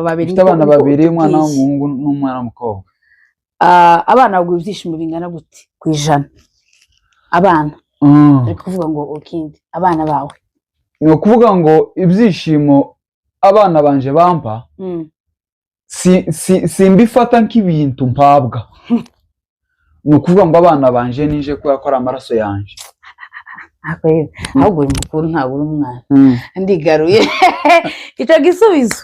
Babiri. Mfite abana niko babiri, umwana utubwiye. w'umuhungu n'umwana w'umukobwa. Ah, abana baguha ibyishimo bingana gute ku ijana? Abana, uri kuvuga ngo ukindi abana bawe. Ni ukuvuga ngo ibyishimo abana banje bampa, simbifata nk'ibintu mpabwa. Ni ukuvuga ngo abana banje nije kubera ko ari amaraso yanje. Ariko rero, ahubwo uri mukuru, ntabwo uri umwana. Ndigaruye icyo gisubizo.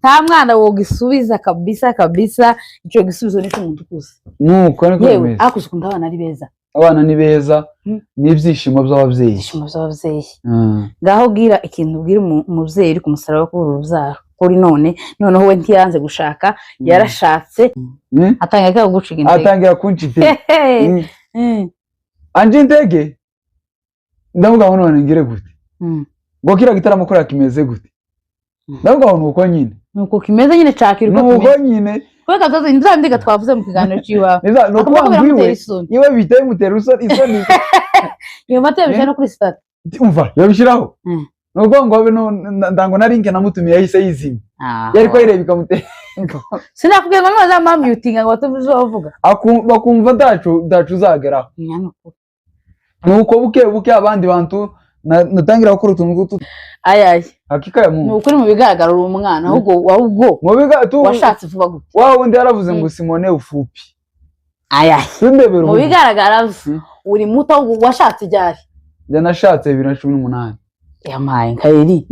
Nta mwana wogisubiza kabisa kabisa. Icyo gisubizo ni cy'umuntu ukuze. Nuko niko Yewe, bimeze. ariko ukunda abana ari beza. Abana ni beza. Ni ibyishimo by'ababyeyi. Ibyishimo by'ababyeyi. Ngaho bwira ikintu ubwira umubyeyi uri ku musaraba wo kubura urubyaro kuri none. Noneho we ntiyanze gushaka, yarashatse, atangira kuguciga intege. Atangira kunca intege. Anje intege, ndavuga ngo none ngire gute? Ngo kiriya gitaramo kuriya kimeze gute? Ndavuga ngo nuko nyine. Nuko kimeze nyine, cakira uko Nuko kimeze. nyine. Kubera kazoza ni bya bindi twavuze mu kiganiro cy'iwawe. Ni ukuvuga Akaba ngo iwe biramutera isoni. Iwe bihita bimutera isoni. Iyo mata yabishyira no kuri sitati. Umva, yabishyiraho. Ni ukuvuga ngo abe ndango na link namutumiye yahise yizimya, yari ko ayireba ikamutera. Sinakubwiye ngo ntuzamamyutinga ngo batume ibyo bavuga. Bakumva ndacu uzageraho. Nyanukuri. Nuko buke buke abandi bantu natangira gukora utuntu tw'utu Ayaye. Hakika ya Ni Mungu. ukuri, mu bigaragara uri umwana, ahubwo Mu biga tu washatse vuba gute? Wa wundi yaravuze ngo simone ufupi. Ayaye. Sindebera Mu ubu. bigaragara uri muto, ahubwo washatse ryari? Njye nashatse 2018. Yamaye kabiri.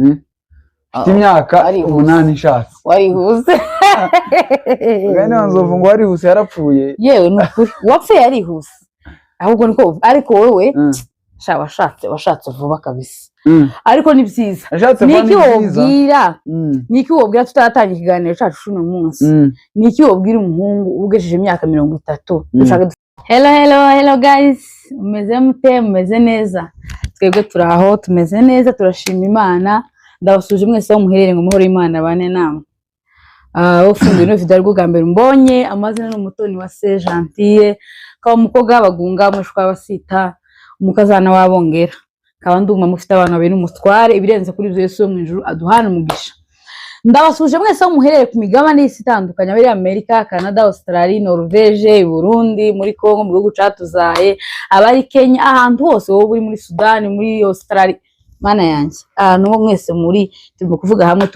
Mfite imyaka Warihuse. 8 nshatse. Warihuse. Bene nzovu ngo warihuse yarapfuye. Yewe, ni ukuri, uwapfuye yarihuse ahubwo niko. Ariko wowe, sha, washatse vuba kabisa. Ariko ni byiza. Nashatse vuba. Niki Ni byiza. wobwira, niki wobwira tutaratangira ikiganiro cyacu c'uno munsi, niki wobwira umuhungu ugejeje imyaka 30? Hello, hello, hello guys, mumeze mute? Mumeze neza? Twebwe turi aho, tumeze neza, turashima Imana. Ndabasuje mwese aho muherereye ngo muhore Imana bane namwe. Ah, ufunguye ino video aribwo bwa mbere mbonye, amazina ni Umutoni wa Se Gentille, kaba umukobwa w'abagunga, umushwa w'abasita, umukazana w'abongera, kaba ndumva mufite abana babiri n'umutware. Ibirenze kuri ibyo, Yesu wo mu ijuru aduhana umugisha. Ndabasuje mwese aho muherereye ku migabane y'isi itandukanye, abari Amerika, Canada, Australie, Norvege, i Burundi, muri Congo, mu gihugu catuzaye, abari Kenya, ahantu hose wowe uri muri Sudani, muri Australia, mana yanjye, ahantu ho mwese muri, turimo kuvuga hamwe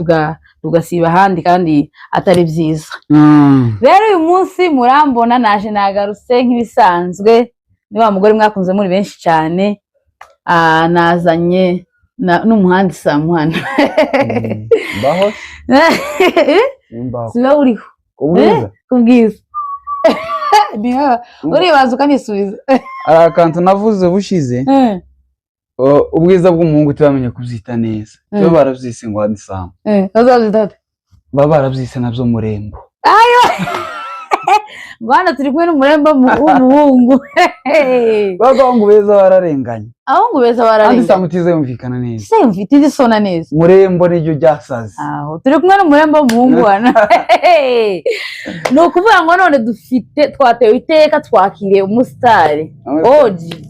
tugasiba ahandi kandi atari byiza. Rero uyu munsi murambona naje, nagarutse nk'ibisanzwe, ni wa mugore mwakunze muri benshi cyane. Ah, nazanye n'umuhandi Samuhana. Mbaho, mbaho. Siba uriho. Ubwiza. Kubwiza uribaza ukanisubiza. Hari akantu navuze bushize. Ubwiza bw'umuhungu tubamenye kubyita neza. Tuba barabyise ngo handsome. Bazabyita bate? Baba barabyise nabyo murembo. Ngo hano turi kumwe n'umurembo w'umuhungu. B'abahungu beza bararenganye. Abahungu beza Kandi bararenga. Samu yumvikana neza. Se mfite isona neza. Murembo niryo ryasaze. Aho turi kumwe n'umurembo w'umuhungu hano. Ni ukuvuga ngo none dufite, twatewe iteka, twakiriye umusitari Oji.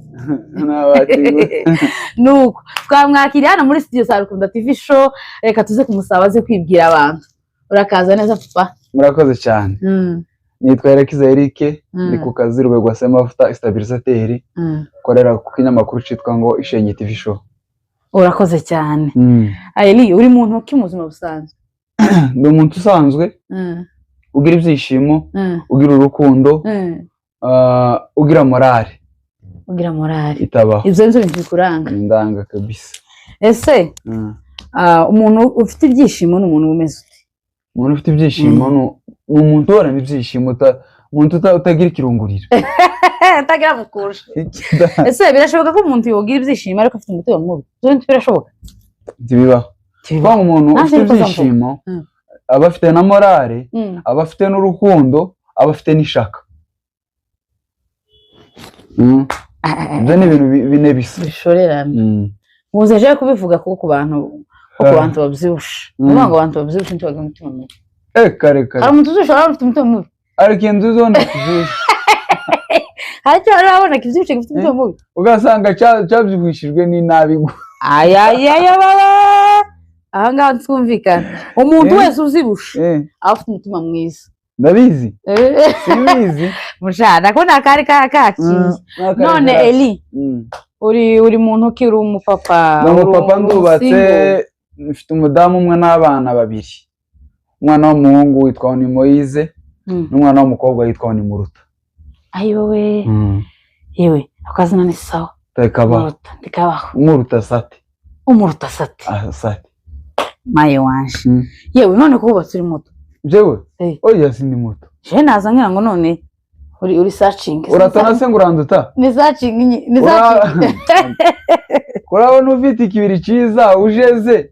Nuko twamwakiriye hano muri studio za Rukunda TV Show. Reka tuze kumusaba aze kwibwira abantu. Urakaza neza, papa. Murakoze cyane. Nitwa Yerekiza Eric. Ndi ku kazi Rwego Semavuta stabilisateur, korera ku kinyamakuru cyitwa ngo Ishenge TV Show. Urakoze cyane. Ayeli, uri muntu ki mu buzima busanzwe? Ndi umuntu usanzwe, ugira ibyishimo, ugira urukundo, ugira morale. Ugira morale. Itabaho. Ibyo nibyo bintu bikuranga. Ni ndanga kabisa. Ese umuntu ufite ibyishimo ni umuntu umeze ute? Umuntu ufite ibyishimo ni umuntu uhorana ibyishimo, umuntu utagira ikirunguriro. Utagira mukurusha. Ese birashoboka ko umuntu yogira ibyishimo ariko afite umutima mubi? Ibyo bintu birashoboka? Ntibibaho. Kuvuga ngo umuntu Nanjye ufite niko nzavuga. ibyishimo aba afite na morale, aba afite n'urukundo, aba afite n'ishaka. Ibyo ni ibintu bine bisa. Bishorerana. Muze je kubivuga kuko ku bantu babyibushe, uvuga ngo abantu babyibushe ntibagira umutima mubi. Eh, kare kare. Hari umuntu uzishobora ufite umutima mubi? Ariko inzu zone kizishe. Hari icyo urabona kibyibushe gifite umutima mubi? Ugasanga cyabyihwishijwe n'inabi. Ayayaya baba. Ahangaha twumvikana, umuntu wese uzibushe aba afite umutima mwiza. Ndabizi, simbizi. Mushana ko nta kari kakiye. None Eli, uri muntu ki? Uri umupapa? Ni umupapa, ndubatse, mfite umudamu umwe n'abana babiri, umwana w'umuhungu witwa Oni Moise n'umwana w'umukobwa witwa Oni Muruta. Ayiwe, yewe, akazina ni sawa. Tekabaho. Ndikabaho. Umuruta sate. Umuruta sate. Sate. Maye wanje. Yewe, none ko wubatse uri muto? Jewe? Oya, sindi muto. Je naza ngira ngo none uri searching. Uratona se ngo uranduta? Ni searching, ni searching. Kurabona ufite ikibiri cyiza ujeze.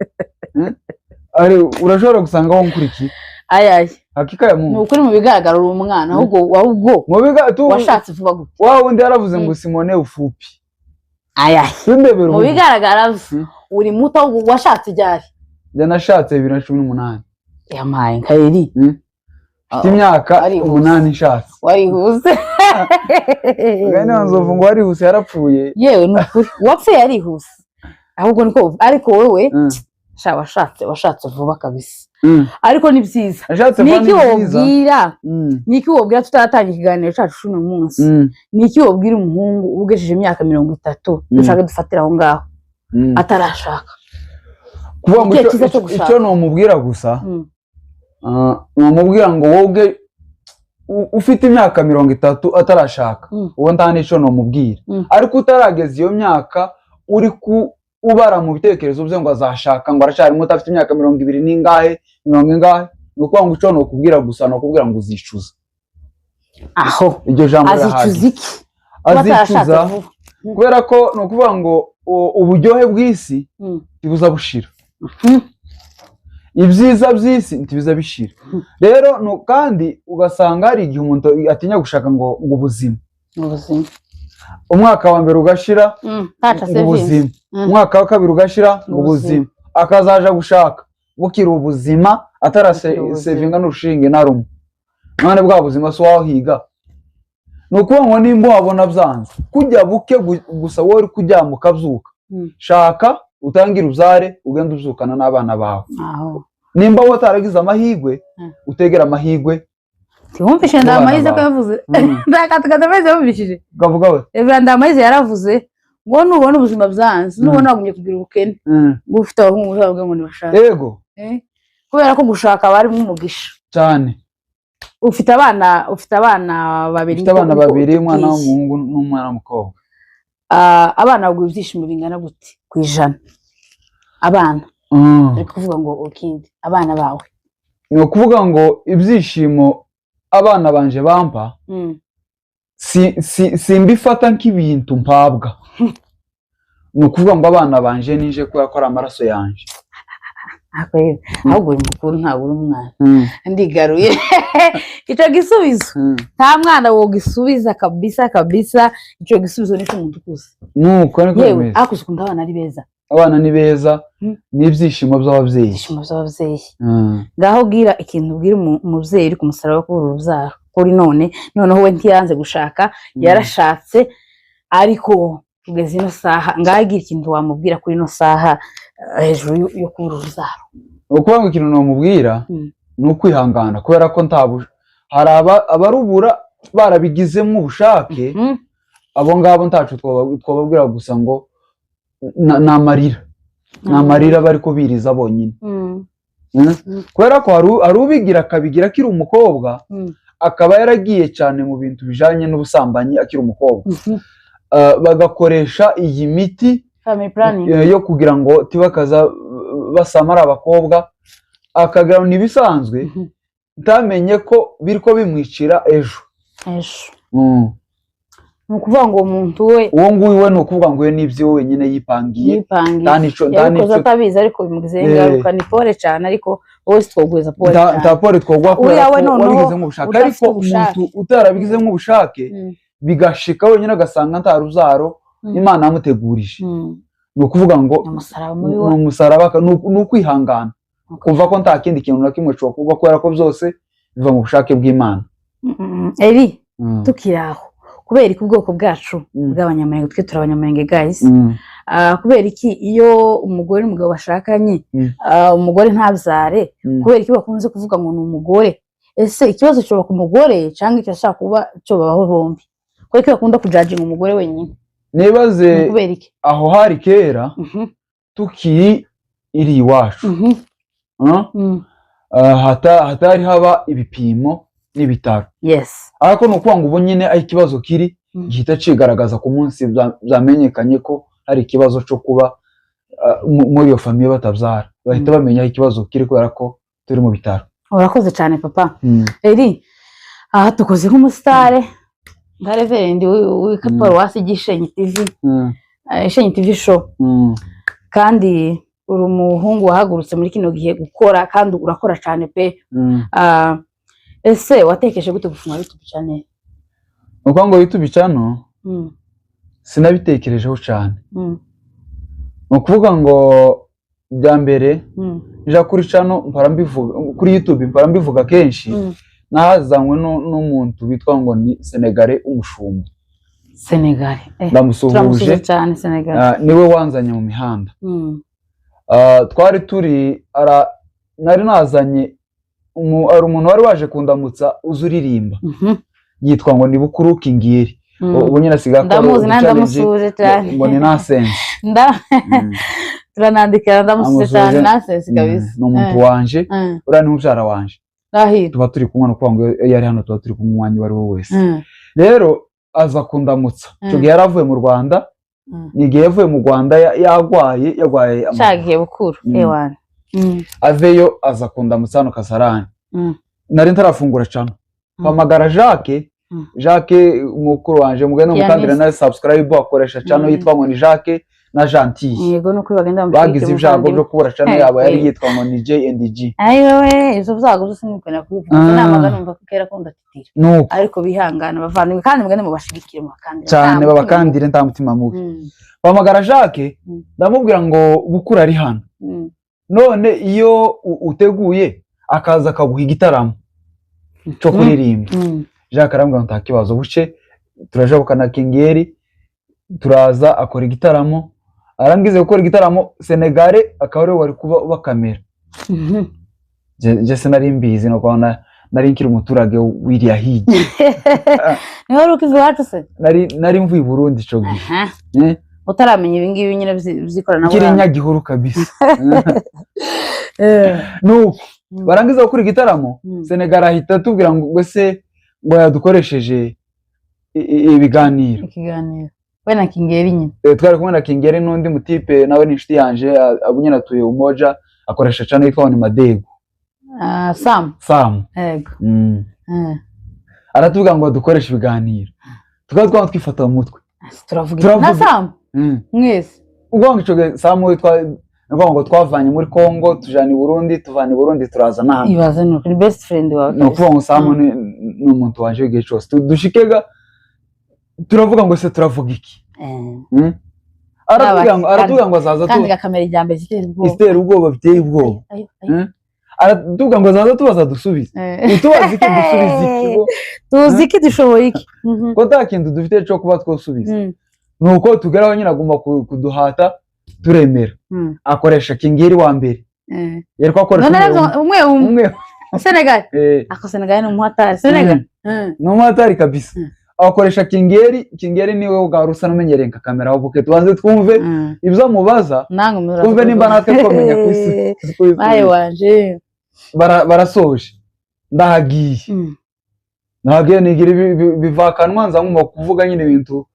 Ari urashobora gusanga aho nkurikiye. Ayaye. Hakika ya Mungu. Ni ukuri, mu bigaragara uri umwana, ahubwo mu biga tu washatse vuba gute? Wa wundi yaravuze ngo Simone ufupi. Ayaye. Sindebera. Mu bigaragara uri muto, ahubwo washatse ryari? Njye nashatse 2018. Yamaye nka Eli. Mfite imyaka 8 nshatse. Warihuse. Bene nzovu ngo warihuse yarapfuye. Yewe, ni ukuri, uwapfuye yarihuse. Ahubwo niko, ariko wowe sha washatse vuba kabisa. Ariko ni byiza. Nashatse vuba, Niki ni byiza. wobwira? Niki wobwira tutaratangira ikiganiro cyacu c'uno munsi? Niki wobwira umuhungu ugejeje imyaka 30, dushaka dufatira aho ngaho, atarashaka? Kuvuga ngo Igihe cyiza cyo gushaka. Icyo nomubwira gusa, nomubwira ngo wowe ufite imyaka 30 atarashaka, uwo nta n'icyo nomubwira. Ariko utarageza iyo myaka, uri ku ubara mu bitekerezo bye ngo azashaka, ngo aracyari muto, afite imyaka 20 n'ingahe, mirongo ingahe, ni ukuvuga ngo icyo nokubwira gusa, nokubwira ngo uzicuza. Aho. Iryo jambo Azicuza rirahagije. iki? Kuba atarashatse Azicuza vuba. kubera ko ni ukuvuga ngo uburyohe bw'isi ntibuza bushira, ibyiza by'isi ntibiza bishira. Rero kandi ugasanga hari igihe umuntu atinya gushaka ngo ubuzima, Ubuzima. umwaka wa mbere ugashira Ntaca ngo savings. ubuzima, umwaka wa kabiri ugashira ngo Ubuzima. ubuzima, akazaja gushaka bukiri ubuzima, Bukiri ubuzima. atarasevinga n'urushinge na rumwe. None bwa buzima si wahiga? Ni ukuvuga ngo nimba wabona byanze kujya buke gusa, wowe uri kuryama ukabyuka, shaka utangire ubyare, ugende ubyukana n'abana bawe. Aho. Nimba wowe utaragize amahirwe, utegera amahirwe Ntiwumvishe mu bana Ndamayize ko bawe. yavuze? Ndakatugata yumvishije. Ukavuga we. Evra Ndamayize yaravuze ngo nubona ubuzima byanze, nubona wagumye kugira ubukene, ngo ufite abahungu uzavuge ngo ntibashake. Yego. Kubera ko gushaka aba harimo umugisha. Cyane. Ufite abana babiri. Ufite abana Niko babiri, umwana utubwiye. w'umuhungu n'umwana w'umukobwa. Ah, abana baguha ibyishimo bingana gute ku ijana, abana? Ari kuvuga ngo ukindi abana bawe. Ni ukuvuga ngo ibyishimo abana banje bampa, simbifata nk'ibintu mpabwa. Ni ukuvuga ngo abana banje nije kubera ko ari amaraso yanje. Ariko rero, ahubwo uri mukuru, ntabwo uri umwana. Ndigaruye icyo gisubizo. Nta mwana wogisubiza kabisa kabisa. Icyo gisubizo ni cy'umuntu ukuze. Nuko niko Yewe. bimeze. Ariko ukunda abana ari beza. Abana ni beza. Ni ibyishimo by'ababyeyi. Ibyishimo by'ababyeyi. Ngaho bwira ikintu ubwira umubyeyi uri ku musaraba wo kubura urubyaro kuri none. Noneho we ntiyanze gushaka, yarashatse, ariko kugeza ino saha, ngaho gira ikintu wamubwira kuri ino saha, hejuru yo kubura urubyaro. Ni ukuvuga ngo ikintu namubwira ni ukwihangana, kubera ko nta hari abarubura barabigizemo ubushake. Abo ngabo ntacu twababwira, gusa ngo ni amarira, ni amarira bari kubiriza bonyine. Kubera ko hari ubigira akabigira akiri umukobwa, akaba yaragiye cyane mu bintu bijanye n'ubusambanyi akiri umukobwa. Bagakoresha iyi miti Family planning. Yo kugira ngo tibakaza basama ari abakobwa, akagira ngo ni ibisanzwe, ntamenye ko biriko bimwicira ejo. Ejo. Ni ukuvuga ngo uwo muntu we Uwo nguyu we, ni ukuvuga ngo we n'ibyo wenyine yipangiye. Yipangiye. Nta nico nta Yabikoze nico atabizi, ariko bimugizeho ingaruka. Ni pole cyane, ariko wowe sitwoguheza pole nta cyane. Nta pole twogwa kubera Uriya we ko noneho wabigizemo ubushake, udafite ariko ubushake. umuntu utarabigizemo ubushake, bigashika wenyine agasanga nta ruzaro Imana yamutegurije, ni ukuvuga ngo Ni umusaraba mubi ni wa umusaraba, ni ukwihangana, kumva ko nta kindi kintu na kimwe ushobora kuba, kubera ko byose biva mu bushake bw'Imana. Eri, tukiri aho, kubera ko ubwoko bwacu bw'Abanyamurenge, twe turi Abanyamurenge guys. Kubera iki iyo umugore n'umugabo bashakanye, umugore ntabyare, kubera iki bakunze kuvuga ngo ni umugore? Ese ikibazo cyoba ku mugore cyangwa kirashaka kuba cyobabaho bombi? Kubera iki bakunda kujudginga umugore wenyine? Nibaze. Ni kubera iki? Aho hari kera, tukiri iri iwacu, hatari haba ibipimo n'ibitaro. Ariko ni ukuvuga ngo ubu nyine aho ikibazo kiri, gihita cigaragaza ku munsi byamenyekanye ko hari ikibazo cyo kuba muri iyo famille batabyara, bahita bamenya aho ikibazo kiri kubera ko turi mu bitaro. Urakoze cyane, papa. Eri aha tukoze nk'umusitare nka reverend w'i paruwasi Gishenyi TV, Gishenyi TV Show. Kandi uri umuhungu wahagurutse muri kino gihe gukora, kandi urakora cyane pe. Ese watekereje gute gufunga YouTube channel? Ni ukuvuga ngo YouTube channel sinabitekerejeho cyane. Ni ukuvuga ngo bya mbere, nja kuri channel mpora mbivuga, kuri YouTube mpora mbivuga kenshi. Nahazanywe n'umuntu witwa ngo ni Senegale umushumba. Senegal, Ndamusuhuje. Turamusuhuje cyane Senegal. Niwe wanzanye mu mihanda. Twari turi nari nazanye hari umuntu wari waje kundamutsa uzi uririmba, yitwa ngo ni Bukuru Kingiri. Ubu nyine asigaye akora Ndamuzi nawe. uduchallenge Ndamusuhuje cyane. ngo ni nonsense. Turanandikira, ndamusuhuje cyane. Ndamusuhuje. Nonsense kabisa. Ni umuntu wanje. Uriya ni mubyara wanje. Ndahiro. Tuba turi kumwe, ni ukuvuga ngo iyo ari hano tuba turi kumwe umwanya uwo ari wo wese. Rero aza kundamutsa icyo gihe yari avuye mu Rwanda. Ni igihe yavuye mu Rwanda yarwaye amaguru. Cagiye Bukuru. Ewana. Aveyo aza kundamutsa hano Kasarani. Nari ntarafungura channel, mpamagara Jacques. Jacques mukuru wanje, mugende mukandire Pianiste. na subscribe, akoresha channel yitwa ngo ni Jacques na Gentille. Yego, nuko bagenda. Bagize ibyago byo kubura channel yabo yari yitwa ngo ni J&G. Ayiwe, ivyo vyago byose nibwo kubivuga. Namaga numva ko kera ko ndatitira. Nuko. Ariko bihangana bavandimwe, kandi mugende mubashigikire, mubakandire. Cyane. Nta mutima. Babakandire nta mutima mubi. Bahamagara Jacques, ndamubwira ngo Bukuru ari hano. None iyo uteguye akaza akaguha igitaramo cyo kuririmba. Jacques arambwira ngo nta kibazo. Buce turajabuka na Kingeri, turaza akora igitaramo. Arangize gukora igitaramo, Senegale akaba ariwe wari kuba bakamera. Je sinari mbizi, no kubona nari nkiri umuturage wiriya hirya. Niho wari ukiva iwacu se? Nari mvuye i Burundi ico gihe. Utaramenya ibi ngibi nyine Nkiri vy'ikoranabuhanga. Nyagihuru kabisa. Nuko barangiza gukora igitaramo, Senegal ahita atubwira ngo se ngo yadukoresheje ibiganiro. Ikiganiro we na Kingeri nyine. Twari kumwe na Kingeri n'undi mutipe nawe ni inshuti yanje, abo nyine atuye Umoja, akoresha channel yitwa ni Madego. Sam. Sam. Yego. Aratubwira ngo dukoreshe ibiganiro, tukaba twaba twifata mu mutwe. Turavuga Turavuga. na Sam mwese. Ubwo ngo ico gihe Sam we ni ukuvuga ngo twavanye muri Congo tujana i Burundi, tuvana i Burundi turaza na hano. Ibaze, ni ukuri best friend wawe. Ni ukuvuga ngo Sam ni umuntu wanje w'igihe cyose. Dushikega turavuga ngo se turavuga iki? Aratubwira ngo azaza Kandi gakamera ijyambere zitera ubwoba. Itera ubwoba, biteye ubwoba. Ayo, ayo. Aratubwira ngo azaza tubaza dusubize. Utubaza iki, dusubize iki? Tuzi iki, dushoboye iki? Ko nta kintu dufite cyo kuba twosubiza. Nuko tugeraho nyine agomba kuduhata, turemera. Akoresha Kingeri wa mbere. Yari ko akoresha None umwe. rero umwe umwe. Umwe. Senegal. Ako Senegal ni umuhatari Senegal. Ni umuhatari kabisa. Akoresha Kingeri. Kingeri niwe ubwawe usa n'umenyereye nka kamera, ahubwo tubanze twumve ibyo amubaza, Nange muraza. twumve nimba natwe twamenya kwisi. Baye wanje. Barasoje, ndahagiye. Ndahagiye nigira bivakanwa, nza ngomba kuvuga nyine ibintu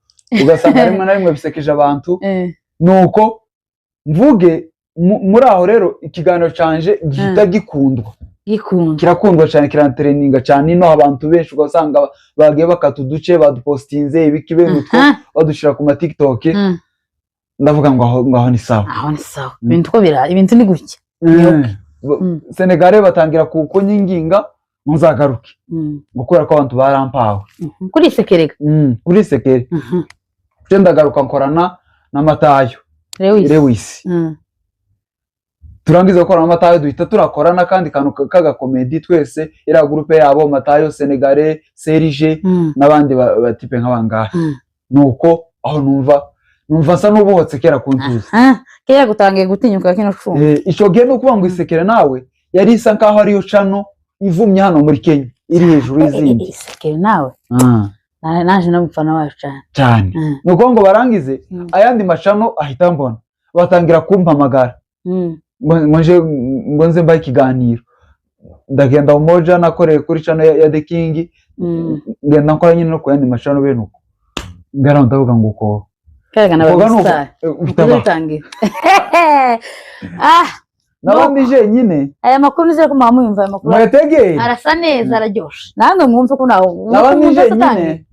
ugasanga rimwe na rimwe bisekeje abantu. Nuko mvuge muri aho rero ikiganiro canje gihita gikundwa. Gikunda. Kirakundwa cyane, kirantrendinga cyane ino, abantu benshi ugasanga bagiye bakata uduce badupostinze ibiki bene utwo, badushyira ku ma TikTok. Ndavuga ngo aho ngaho ni sawa. Aho ni sawa. Ibintu ko bira ibintu ni gutya. Senegale batangira kunyinginga nzagaruke, ngo kubera ko abantu barampawe. Kuri sekerega. Kuri sekere. Cyo ndagaruka nkorana na Matayo. Lewis. Lewis. Turangiza gukorana na Matayo, duhita turakora n'akandi kantu k'agakomedi twese, iriya groupe yabo, Matayo, Senegale, Serge n'abandi batipe nk'abangahe. Nuko aho numva Numva nsa n'ubohotse kera ku ntuza. Kera gutangiye gutinyuka kino cuma. Ico gihe ni ukuvuga ngo Isekere Nawe yari isa nkaho ariyo channel ivumye hano muri Kenya, iri hejuru y'izindi. Isekere Nawe. Naje n'umufana wayo cyane. Cyane. Ni ukuvuga ngo barangize ayandi ma channel ahita mbona batangira kumpamagara ngo nje, ngo nze mbahe ikiganiro. Ndagenda Umoja, nakoreye kuri channel ya The King. Ngenda nkora nyine no ku yandi ma channel bene uko ngara, ndavuga ngo uko Kerekana Ukoga ni uko abastar. Bitaba. Bitangira. Nabandi jenyine. Aya makuru nizere ko mwamwumva, aya makuru Mwategeye. arasa neza, araryoshe, namwe mwumve ko nawe Nabandi jenyine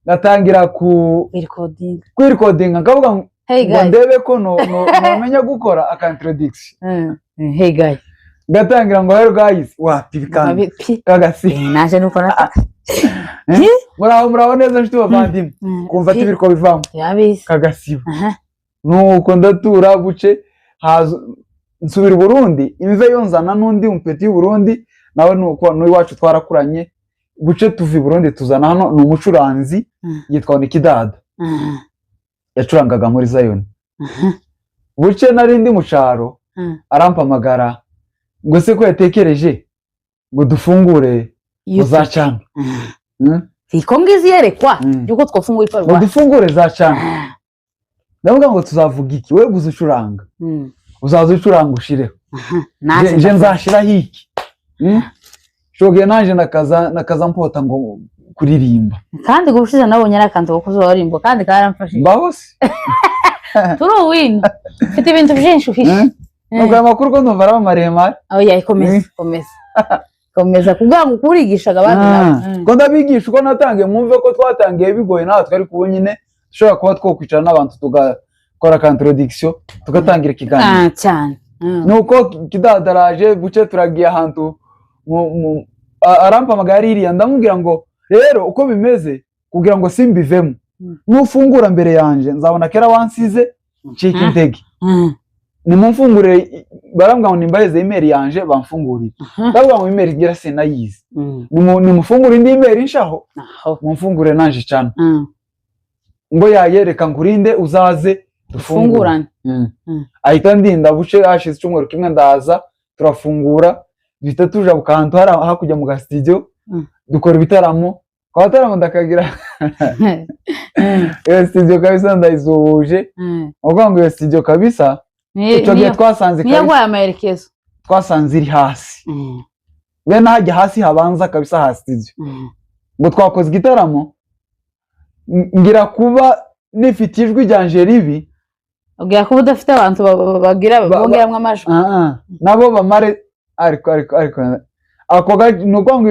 ngatangira ku recording. Kwirecordinga, nkavuga ngo Hey ngo guys. ndebe ko no no nomenya gukora aka introduction. Hey guys. Ngatangira ngo "Hello guys", wapi, bikanga. Pi. Kagasi. Naje nuko nata. Muraho, muraho neza nshuti bavandimwe, kumva ati biriko bivamo. Yabizi. Kagasiba. Aha. Nuko ndatura buce, haza nsubira i Burundi, imveyo nzana n'undi mupeti w'i Burundi nawe, nuko n'iwacu twarakuranye. Buce tuva i Burundi tuzana hano, ni umucuranzi yitwa Nikidada. Yacurangaga muri Zion. Buce nari ndi mu caro, arampamagara ngo se ko yatekereje ngo dufungure ngo za channel. Iko ngizi yerekwa yuko twafungura Ngo iparwa. dufungure za channel. Ndavuga ngo tuzavuga iki? We guza ucuranga, uzaza ucuranga ushireho. Naje Nje nzashiraho iki? Shoge nanje nakaza mpota ngo kuririmba. Kandi ubushize nabonye ari akantu ko kuzorimbo kandi karamfashije. Mbaho se. Turi uwino mfite ibintu byinshi uhishe. Nuko aya makuru ko ndumva araba maremare. Oya, komeza, komeza, komeza kugira ngo ukurigishaga abandi nabo. Ko ndabigisha uko natangiye, mwumve ko twatangiye bigoye natwe, ariko ubu nyine dushobora kuba twokwicara n'abantu tugakora ka introduction, tugatangira ikiganiro. Ah, cyane. Nuko kidadaraje buce turagiye ahantu arampamagara iriya, ndamubwira ngo rero uko bimeze kugira ngo simbivemo, nufungura mbere yanje nzabona kera wansize ncika intege. Nimumfungurire. Barambwira ngo nimbaheze email yanje bamfungurire. Ndavuga ngo email ngira sinayizi. Nimufungure indi email nshaho. Aho. Mumfungure nanje channel. Ngo yayereka ngurinde uzaze dufungure. Fungurane. Ahita ndinda, buce hashize icyumweru kimwe ndaza turafungura, duhita tuja ku kantu hari hakurya mu ga studio. Dukora ibitaramo, kwa bitaramo ndakagira iyo studio kabisa ndayizuhuje. Uvuga ngo iyo studio kabisa icyo gihe twasanze Niyo kabisa guhaye amerekezo. Twasanze iri hasi bene hajya hasi habanza kabisa ha studio. Ngo twakoze igitaramo, ngira kuba nifite ijwi ryanje ribi. Ubwira ko udafite abantu bagira bongeramo amajwi. Nabo bamare, ariko ako ni ukuvuga ngo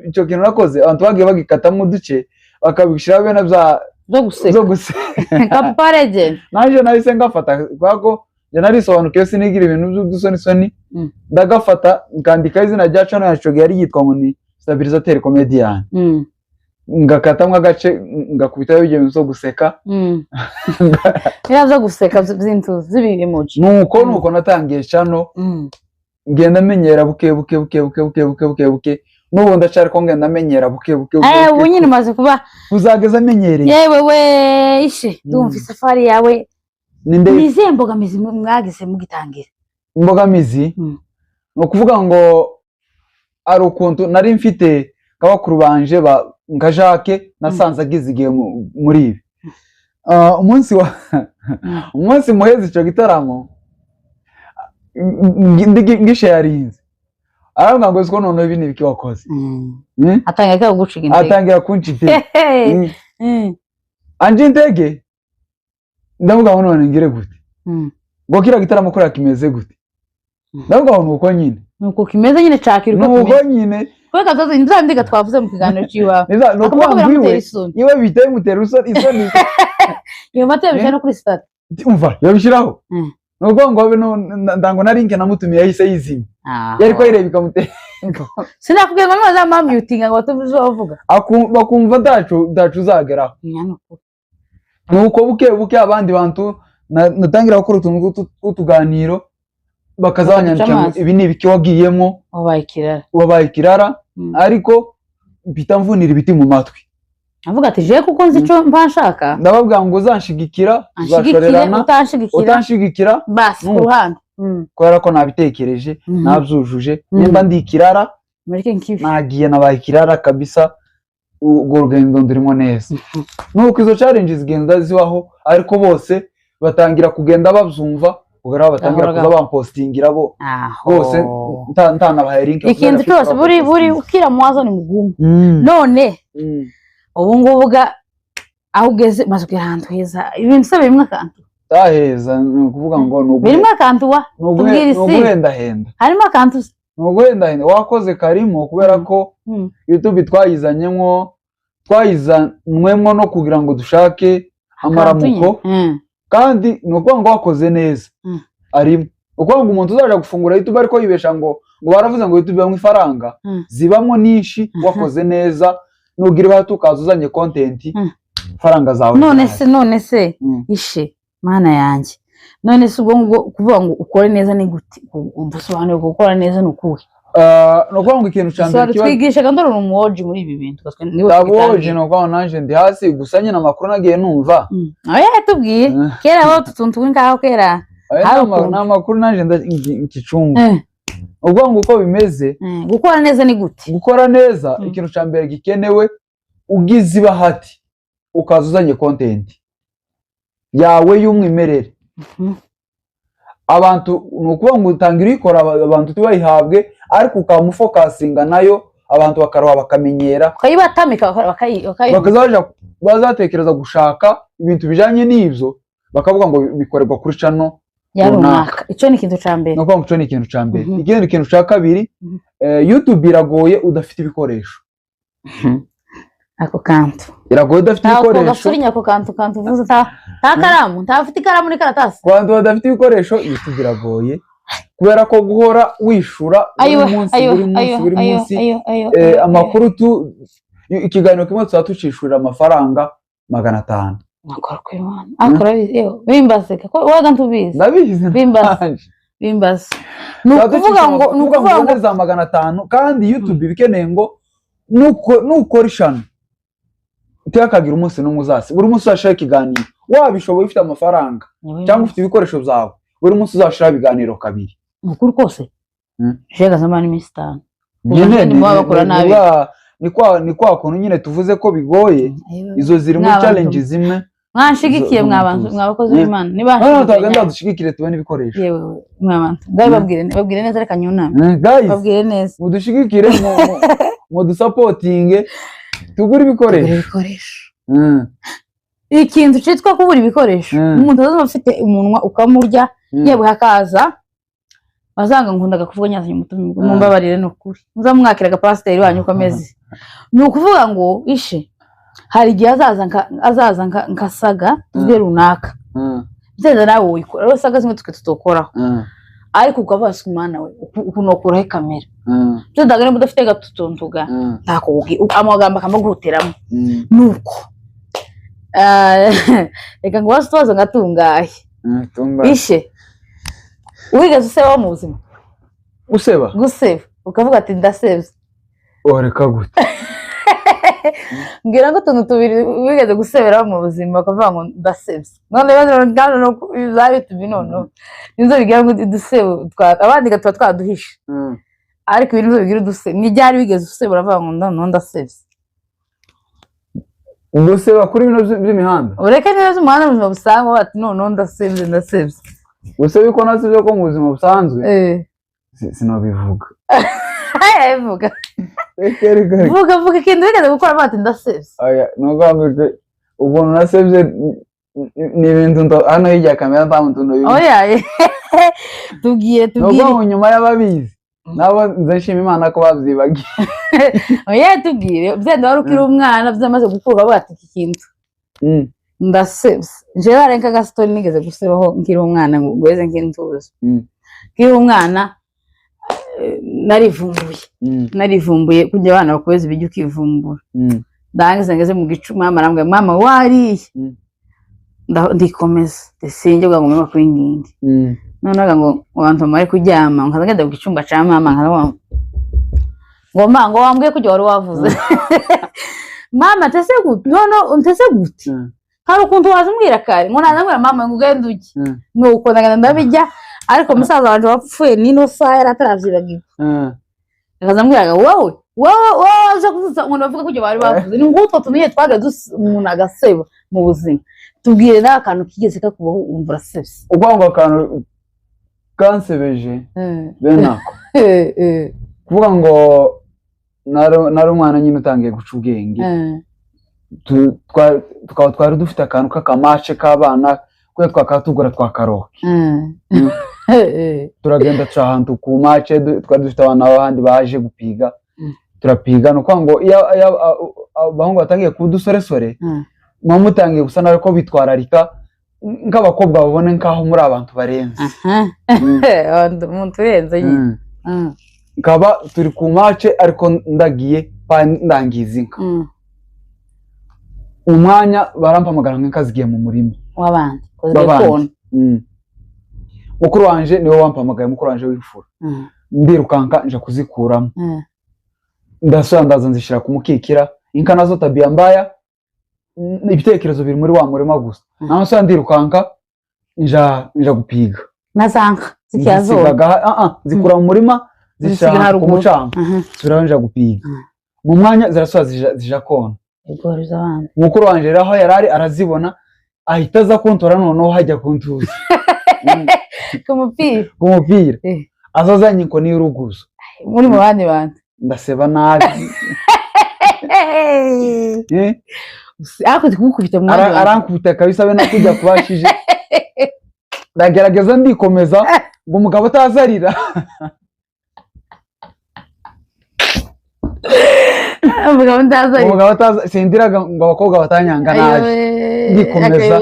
icyo kintu nakoze abantu bagiye bagikatamo uduce bakabishyiraho bene bya zo guseka. Zo guseka. Papa legend. Nanjye nahise ngafata kubera ko njye narisobanukiwe, sinigira ibintu by'udusonisoni. Ndagafata nkandika izina rya channel yacu yari yitwa ngo ni Stabilisateur Comedian. Ngakatamwo agace ngakubitaho ibyo bintu zo guseka. Biriya zo guseka by'intuzi z'ibimoji. Nuko natangiye channel. Ngenda menyera buke buke buke buke buke buke buke buke, n'ubu ndacyari ko ngenda menyera buke buke buke Eh, buke. Ubu nyine umaze kuba Kuzageza menyereye. Yewe we, ishe, ndumva isafari yawe. Ni ndende. Ni izihe mbogamizi mwagize mugitangira? Imbogamizi ni ukuvuga ngo ari ukuntu nari mfite nka bakuru banje nka Jacques, nasanze agize igihe muri ibi. Umunsi wa umunsi muhezi icyo gitaramo ngishayarinze, aravuga ngo siko noneho ibi ni ibiki wakoze? Atangira kuguciga intege. Atangira kunca intege. Anje intege, ndavuga ngo none ngire gute? Ngo kiriya gitaramo kuriya kimeze gute? Ndavuga ngo nuko nyine. Nuko kimeze nyine, cakira uko Nuko kimeze. nyine. Kubera kazoza nza twavuze mu kiganiro cy'iwawe. Ni ukuvuga Akaba ngo iwe biramutera isoni. iwe bihita bimutera isoni. Iyo mata yabishyira no kuri sitade. Umva, yabishyiraho. Ni ukuvuga ngo abe ndango na link namutumiye yahise yizimya, yari ko ayireba ikamutera. Sinakubwiye ngo nibaza mamyutinga ngo batumve ibyo bavuga. Bakumva ndacu uzageraho. Nuko buke buke abandi bantu natangira gukora utuntu tw'utuganiro, bakaza Bakaduca banyandikira ngo amazi. ibi ni ibiki wagiyemo? Wabaye ikirara. Wabaye ikirara. Ariko mpita mvunira ibiti mu matwi. Avuga ati je kuko nzi ico mba nshaka. Ndababwira ngo uzanshigikira, anshigikire, tuzashorerana, utanshigikira utanshigikira basi ku Nuko. ruhande. Kubera ko nabitekereje, nabyujuje, nimba ndi ikirara, Mureke nkibi. nagiye nabaye ikirara kabisa, urwo rugendo ndurimo neza. Nuko izo challenge zigenda zibaho, ariko bose batangira kugenda babyumva, kugera aho batangira Gahoro kuza gahoro. bampostingira bo Aho. bose, ntanabahaye link. Ikintu cyose buri ukira mwazo ni mugumu. None ubu ngubu ga aho ugeze, maze kugera ahantu heza, ibintu se birimo akantu? Taheza ni ukuvuga ngo ni Birimo akantu wa tubwire ni isi. uguhendahenda. Harimo akantu se? Ni uguhendahenda wakoze karimo, kubera ko YouTube twayizanyemo, twayizanywemo no kugira ngo dushake amaramuko. Kandi ni ukuvuga ngo wakoze neza arimo. Ni ukuvuga ngo umuntu uzaja gufungura YouTube ariko yibesha ngo baravuze ngo YouTube ibamwo ifaranga, zibamo nyinshi. Wakoze neza, nugira ibahati ukaza uzanye content, ifaranga zawe None zirahari. se, none se, ishe mana yanjye, none se ubwo ngubwo kuvuga ngo ukore neza ni gute? Udusobanurire, gukora neza ni ukuhe? Ah, ni ukuvuga ngo ikintu ca mbere Sobanura, kiba twigishaga, ndora umuwoji muri ibi bintu, niwe taboje tubitangiye. Ni ukuvuga ngo nanje ndi hasi gusa nyine amakuru nagiye numva. Oya, yatubwiye kera aho utuntu tw'ingaho kera. Aya Hari ni ukuntu. Ni amakuru nanje nkicunga. Ukuvuga ngo uko bimeze, Gukora neza ni gute? Gukora neza, ikintu ca mbere gikenewe, ugize ibahati ukaza uzanye content yawe y'umwimerere, abantu, ni ukuvuga ngo utangira uyikora, abantu ntibayihabwe, ariko ukamufokasinga nayo, abantu bakaroha bakamenyera, ukayibatamika bakazaja bazatekereza gushaka ibintu bijanye n'ibyo, bakavuga ngo bikorerwa kuri channel ya runaka. Runaka. Icyo ni ikintu ca mbere. Ni ukuvuga ngo ico ni ikintu ca mbere. Ikindi kintu ca kabiri, YouTube iragoye udafite ibikoresho. Ako kantu. Iragoye udafite Ntabwo ibikoresho. Gafurinya ako kantu uvuze, nta karamu, ntafite ikaramu n'ikaratasi. Ku bantu badafite ibikoresho, YouTube iragoye kubera ko guhora wishura buri Ayiwe, munsi, ayiwe, buri munsi, ayiwe, buri ayiwe, munsi, ayiwe, ayiwe, ayiwe. Amakuru tu ikiganiro kimwe tuba tucishurira amafaranga 500. Nakora ku Imana akora, yewe bimbaze ko waga ntubizi. Ndabizi. Bimbaze. Nanje. Bimbaze, ni Tuba ukuvuga ducisha ngo ni ukuvuga ukuvuga ngo ubone za 500, kandi YouTube ibikeneye ngo nukora ishano utiyakagira umunsi n'umwe uzasi, buri munsi uzashiraho ikiganiro, wabishoboye, ufite amafaranga cyangwa ufite ibikoresho byawe, buri munsi uzashiraho ibiganiro kabiri. Ni ukuri kose. Jega zamani iminsi 5. Nyine Nyine baba bakora nabi. Ni kwa kuntu nyine tuvuze ko bigoye, izo ziri muri Mwabantu. challenge zimwe. Mwanshigikiye, Zo mwabantu, mutuzi. mwabakozi b'Imana, Noneho niba tugenda dushigikire tubone ibikoresho. Yewe mwabantu ngaho, babwire neza, reka nyuname. Guys, Babwire neza. mudushigikire, mudusapotinge tugure Tugure ibikoresho. ibikoresho. Ikintu cyitwa kubura ibikoresho, umuntu azaba afite umunwa ukamurya. Yewe hakaza bazanga, nkundaga kuvuga nyazanye umutima, mumbabarire, ni ukuri muzamwakira agapasiteri wanyu uko ameze. Ni ukuvuga ngo ishe hari igihe azaza nkasaga tuvuge runaka, byenda nawe wikora rero saga zimwe twe tutokoraho, ariko ukabaza umwana we ukuntu wakuraho kamera, byendaga niba udafite gatutuntuga, ntakubwi amagambo akamuguhutiramo. Nuko reka ngo ubaze utubazo ngatungahe. Ishe wigeze useba mu buzima? Useba? Guseba ukavuga ati ndasebye. Wareka gute? Mbwira ngo utuntu tubiri wigeze guseberaho mu buzima ukavuga ngo ndasebye. None za YouTube noneho nizo bigira ngo udusebo, abandi tuba twaduhishe, ariko ibi nizo bigira udusebo. Ni ryari wigeze useba uravuga ngo noneho ndasebye? Guseba kuri bino by'imihanda? Ureke neza umuhanda, mu buzima busanzwe bati noneho ndasebye, ndasebye. Guseba ko nasibye ko mu buzima busanzwe, sinabivuga. Vuga. Reka, reka, reka. Vuga, vuga ikintu wigeze gukora bati ndasebye. Oya, ni ukuvuga ngo ukuntu nasebye ni ibintu hano hirya ya kamera nta muntu ntubizi. Oya, tubwire. Ni Tubwire. ukuvuga ngo nyuma y'ababizi nabo nze nshima Imana ko babyibagiye. Oya, tubwire, byenda wari ukiri umwana, byamaze gukura ukavuga ati iki kintu ndasebye. Njyewe hari nk'agasitori nigeze gusebaho nkiri umwana, ngo ngweze nk'intuza. Nkiri umwana, narivumbuye. Narivumbuye kujya abana bakomeza ibiryo ukivumbura. Ndangiza ngeze mu gicu, mama arambwira, mama wariye? Ndikomeza sinjye ngo mama kwinginge. Noneho ngo abantu bamare kuryama, nkaza ngenda ku cyumba ca mama, nkaza ngo ma, ngo wambwiye ko wari wavuze. Mama ntese gute, none ntese gute? Hari ukuntu waza umbwira kare ngo naza mbwira mama ngo ugende ujye. Nuko ndagenda ndabijya, ariko musaza wanje wapfuye n'ino saha yari ataravyibagirwa. Akaza ambwiraga wowe wowe wowe uza kuzuza ngo bavuga ko ibyo bari bavuze ni ngutwo tumenye twaga umuntu agaseba mu buzima. Tubwire nawe akantu kigeze kakubaho wumva urasebye. Ukuvuga ngo akantu kansebeje bene ako, kuvuga ngo nari umwana nyine utangiye guca ubwenge, tukaba twari dufite akantu k'akamace k'abana kubera twakaba tugura twakaroke. Turagenda tuca ahantu ku mace, twari dufite abana b'abandi baje gupiga. Turapiga, ni ukuvuga ngo iyo abahungu batangiye kuba udusoresore, muba mutangiye gusa nabi ko bitwararika nk'abakobwa babone nk'aho muri abantu barenze. Umuntu urenze nyine. Nkaba turi ku mace ariko ndagiye ndangiza inka. Umwanya barampamagara ngo inka zigiye mu murima w'abandi kona. Mukuru wanje niwe wampamagaye, mukuru wanje w'imfura. Ndirukanka nja kuzikuramo. Ndasubira ndaza nzishyira ku mukikira. Inka nazo tabia mbaya, ibitekerezo biri muri wa murima gusa. Naho ndirukanka nja gupiga. Na za nka zikiyazora? Zikura mu murima zishyira ku mucanga, zisubiraho nja gupiga. Mu mwanya zirasubira zija kona. Mukuru wanje rero aho yarari arazibona ahita aza kuntora, noneho hajya kuntuza ku mupira aza azanye inkoni y'uruguzo muri mu bandi bantu. Ndaseba nabi. Ariko kumukubita mu bandi bantu. Arankubita kabisa be nakujya kubashije. Ndagerageza ndikomeza ngo umugabo atazarira. Umugabo ndazarira. Umugabo ataza sindiraga ngo abakobwa batanyanga nabi. Ndikomeza.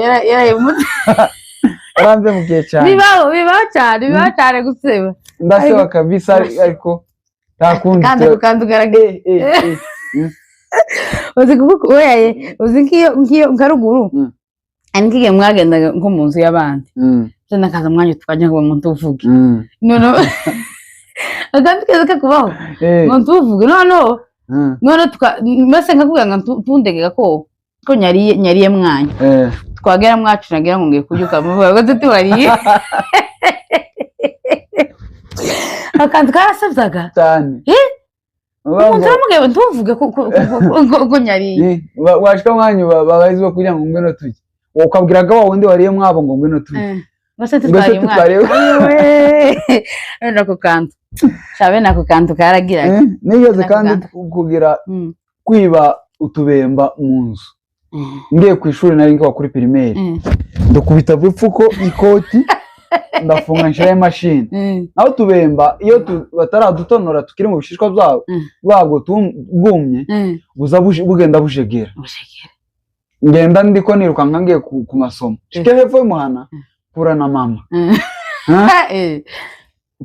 Arambe mugiye cyane. Bibaho cyane, bibaho cyane guseba. Ndaseba kabisa ariko ntakundi. Kandi ugaragaye. Uzi kuko oyaye, uzi nkiyo nkaruguru. Ani nkiye mwagendaga nko mu nzu y'abandi. Cyo nakaza mwanya twajya ngo umuntu uvuge. None akantu keza kakubaho. Umuntu uvuge no. None mbese nkakubwira ngo tundegeka ko nyariye mwanya. Twagera mwacu nagira ngo ngiye kubyuka muvuga ngo tuwariye. Akantu karasabyaga cyane. Umuntu aramubwira ngo ntuvuge ko nyariye. Washika mwanyu babarizwa kugira ngo ngwino tujye. Ukabwiraga wa wundi wariye mwabo ngo ngwino tujye. Mbese tutwariye mwabo. None ako kantu. Shabe nako kantu karagiraga. Nigeze kandi kugira kwiba utubemba mu nzu. Ngiye ku ishuri nari ngiye kuri primaire. Ndukubita bipfuko ikoti ndafunga nshira imashini. Naho tubemba iyo bataradutonora tukiri mu bishishwa byabo bwabwo bwumye buza bugenda bujegera. Ngenda ndiko nirukanka ngiye ku masomo. Shike hepfo y'umuhana pura na mama.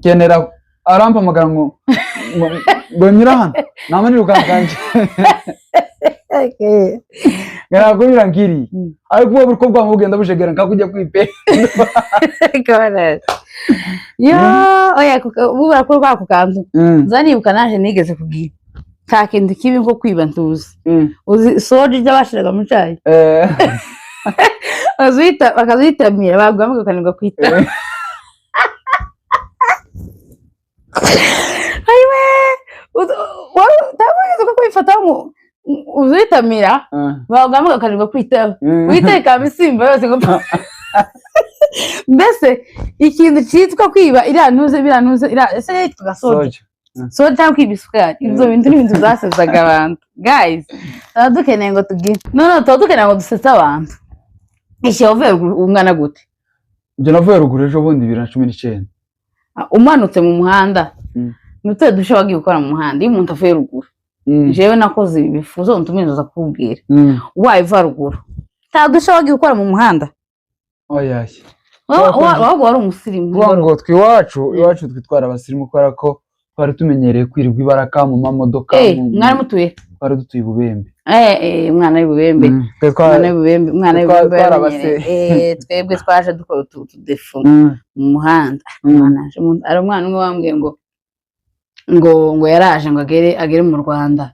Kenera arampamagara ngo ngo nyira hano. Nama nirukanka nje. Ngara ngiri. Ariko ubu buriko bwa bugenda bujegera nkakujya kwipe. Yo oya bubura ko rwako kantu. Nzanibuka naje nigeze kugira. Nta kintu kibi nko kwiba ntuzi. Uzi soje byabashiraga mu cyayi. Azita bakazitamira bagwamwe kanirwa kwita. Ayiwe wari ko kwifata mu uzitamira bagwamwe kanirwa kwita. Witeka bisimba yose ngo mbese ikintu cyitwa kwiba iriya ntuze ese yitwa soje. So cyangwa kwiba isukari ibyo bintu ni ibintu byasezaga abantu. Guys, tuba dukeneye ngo tugire. No tuba dukeneye ngo dusetse abantu. Ishe uvuye ungana gute? Njye navuye ruguru ejo bundi 2019. Umanutse mu muhanda. Nutse dushe wagiye gukora mu muhanda iyo umuntu avuye ruguru. Jewe nakoze ibifuzo ntumiza kukubwira. Wayiva ruguru. Ta dushe wagiye gukora mu muhanda. Oya. Waba wari umusirimu. Ngo twiwacu twitwara abasirimu kubera ko twari tumenyereye kwirirwa ibaraka mu mamodoka. Mwari mutuye? Twari dutuye Bubembe. Umwana w'Ibubembe. Umwana w'Ibubembe, umwana w'Ibubembe. Twebwe twaje dukora utudefu mu muhanda. Ari umwana umwe wambwiye ngo ngo yaraje ngo agere mu Rwanda.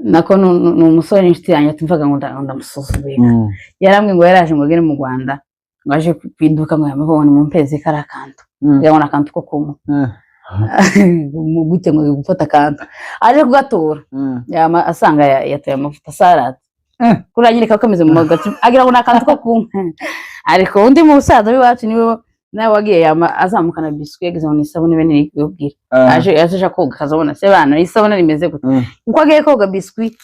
Nako ni umusore n'inshuti yanjye, tumvaga ngo ndamusuzuguye. Yarambwiye ngo yaraje ngo agere mu Rwanda, ngo aje ku iduka, ngo yamubone mu mpezi kari akantu, ngo ni akantu ko kunywa. Mu gute ngo gufata akantu aje kugatora, yama asanga yatoye amavuta sarade. Kuriya nyine kaba kameze mu gace, agira ngo ni akantu ko kunywa. Ariko undi musaza w'iwacu niwe nawe wagiye, yama azamukana biswi, yagize ngo ni isabune bene yubwira. Aje aje koga, akazabona se bana isabune rimeze gute? Uko agiye koga, biswi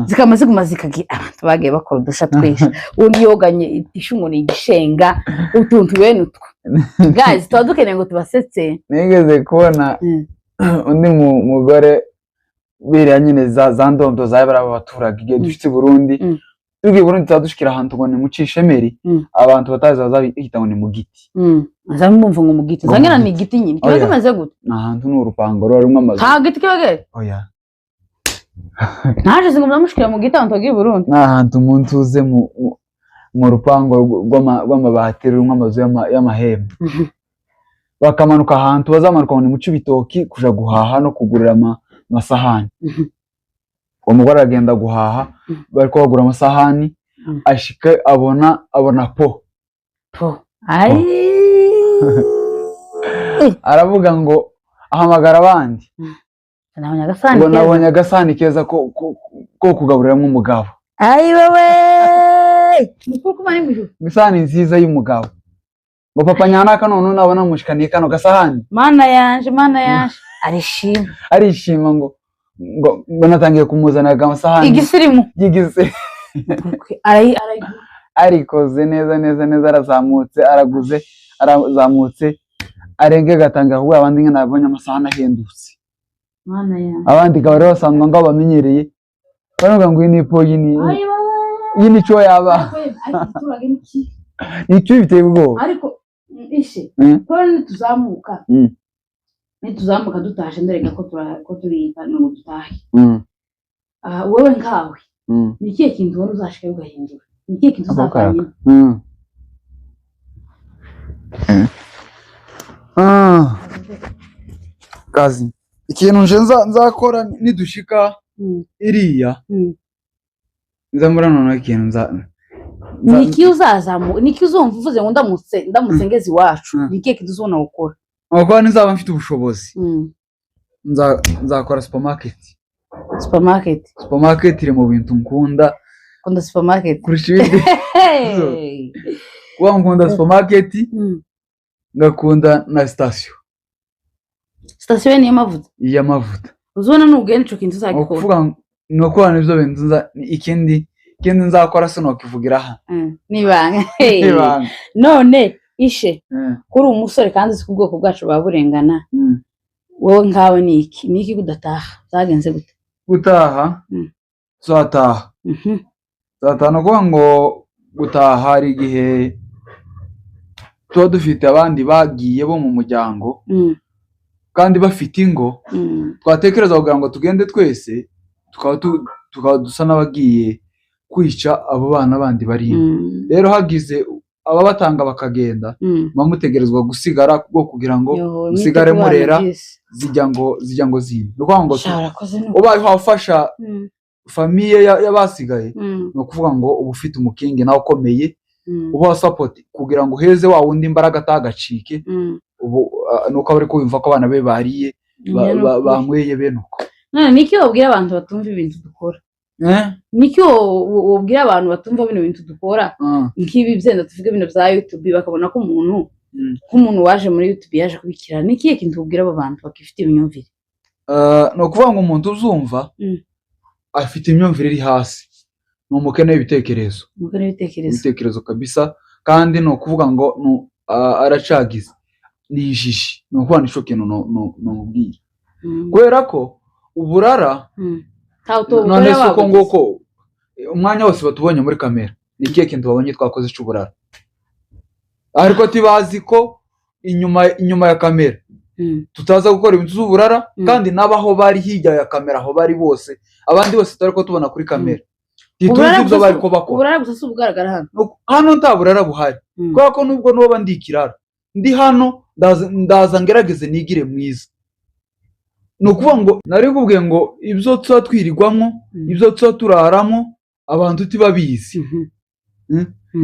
zikama ziguma zikagira. Abantu bagiye bakora udusha twinshi, undi yoganye itishu ngo ni igishenga, utuntu bene utwo. Guys, tuba dukeneye ngo tubasetse. Nigeze kubona undi mugore biriya nyine za ndondo za bariya baturage igihe dushitse i Burundi. Tugiye i Burundi, tuba dushikira ahantu ngo ni mu Cishemeri. Abantu batazi baza bita ngo ni mu giti. Nza mbumva ngo mu giti. Ngo mu Nza ngira ni giti. igiti nyine kiba Oya. kimeze gute? Ni ahantu, ni urupango ruba rurimo amazu. Nta giti kiba gihari? Oya. Naje ngo ndamushikira mu giti, abantu bagiye i Burundi. Ni ahantu umuntu uze mu rupango rw'amabati rurimo amazu y'amahema, bakamanuka ahantu bazamanuka ngo ni mu Cibitoki kuja guhaha no kugurira amasahani. Uwo mugore aragenda guhaha, bariko bagura amasahani. Ashika abona po. Po, ayi. Aravuga ngo ahamagara abandi. Nabonye agasahani ngo keza. Nabonye agasahani keza ko kugaburiramo umugabo. Ayi wewe, mukuru kuma ni mwijuru. Isahani nziza y'umugabo, ngo papa nyanaka none nabona mushikaniye kano gasahani. Mana yanje, mana yanje, arishima. Arishima ngo natangiye kumuzanira amasahani igisirimu. Y'igise. Arayi arayi. Arikoze neza neza neza, arazamutse, araguze, arazamutse, arenge gatangira kubwira abandi ngo nabonye amasahani ahendutse. Mana yanje. Abandi ikaba rero basanzwe ngo bamenyereye, baravuga ngo iyi ni ipo, iyi ni Ayi wewe. iyi ni cyo yaba. Ariko igiturage ni kibi. Ni cyo biteye ubwoba. Ariko ishe kubera nituzamuka, nituzamuka dutashe, nderega ko turi ngo dutahe. Ah, wowe nkawe, ni ikihe kintu ubona uzashika ugahindura? Ni ikihe kintu Ako uzavanye? Kazi ikintu nje nzakora nidushika iriya, nza mbona noneho ikintu nza Ni iki uzazamu, ni iki uzumva uvuze ngo ndamutse ngeze iwacu, ni ikihe kintu uzubona gukora? Nuko nizaba mfite ubushobozi, nzakora supermarket. Supermarket. Supermarket iri mu bintu nkunda. Kunda supermarket. Kurusha ibindi. Hey! Kuba nkunda supermarket, ngakunda na station. Sitasiyo niyo mavuta. Y'amavuta. Uzubona nugenda ico kintu Ni uzagikora. ukuvuga ni ukuvuga nibyo bintu nza, ikindi nzakora sinokivugira hano. Nibanga. Hey. Ibanga. None ishe, kuri umusore kandi uzi ko ubwoko bwacu buba burengana, wowe nkawe ni iki, ni iki kudataha? Byagenze gute? Gutaha, tuzataha. Tuzataha. Ni ukuvuga ngo gutaha, hari igihe tuba dufite abandi bagiye bo mu muryango kandi bafite ingo, twatekereza kugira ngo tugende twese, tukaba dusa n'abagiye kwica abo bana bandi bari ino. Rero hagize ababatanga bakagenda, muba mutegerezwa gusigara bwo kugira ngo Yo, musigare mwite ku bana. murera. Byisi. Zijya ngo zindi, ni ukuvuga ngo Sha, urakoze ni ubaye wafasha famille y'abasigaye, ni ukuvuga ngo uba ufite umukingi nawe ukomeye, uba support kugira ngo uheze wa wundi imbaraga atagacike. Ubu nuko aba ari kumva ko abana be bariye, Ni ukuri. banyweye bene uko. None niki wabwira abantu batumva ibintu dukora? Eh? Niki wobwira abantu batumva bino bintu dukora, nk'ibi byenda tuvuge bino bya YouTube, bakabona ko umuntu nk'umuntu waje muri YouTube yaje kubikira? Ni ikihe kintu ubwira abo bantu bakifite imyumvire? Ni ukuvuga ngo umuntu uzumva afite imyumvire iri hasi ni umukene w'ibitekerezo. Umugani w'ibitekerezo. Ibitekerezo kabisa. Kandi ni ukuvuga ngo aracagiza, ni injiji. Ni ukuvuga nico kintu nomubwira, kubera ko uburara Ntawe utobukora. None se uko Wabugize. nguko umwanya wose batubonye muri kamera, ni ikihe kintu babonye twakoze c'uburara? Ariko tibazi ko inyuma ya kamera tutaza gukora ibintu z'uburara. Kandi n'abaho bari hirya ya kamera, aho bari bose, abandi bose tutari ko tubona kuri kamera, ntituzi Uburara ibyo gusa bari ko bakora. Uburara gusa si ubugaragara hano. Hano nta burara buhari, kubera ko nubwo nuba ndi ikirara ndi hano, ndaza ngerageze nigire mwiza. Ni ukuvuga ngo nari kubwiye ngo ibyo tuba twirirwamo, ibyo tuba turaramo, abantu tibabizi.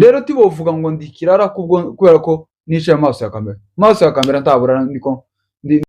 Rero tibovuga ngo ndi ikirara kubwo, kubera ko nicaye amaso ya kamera, amaso ya kamera ntabura niko ndi.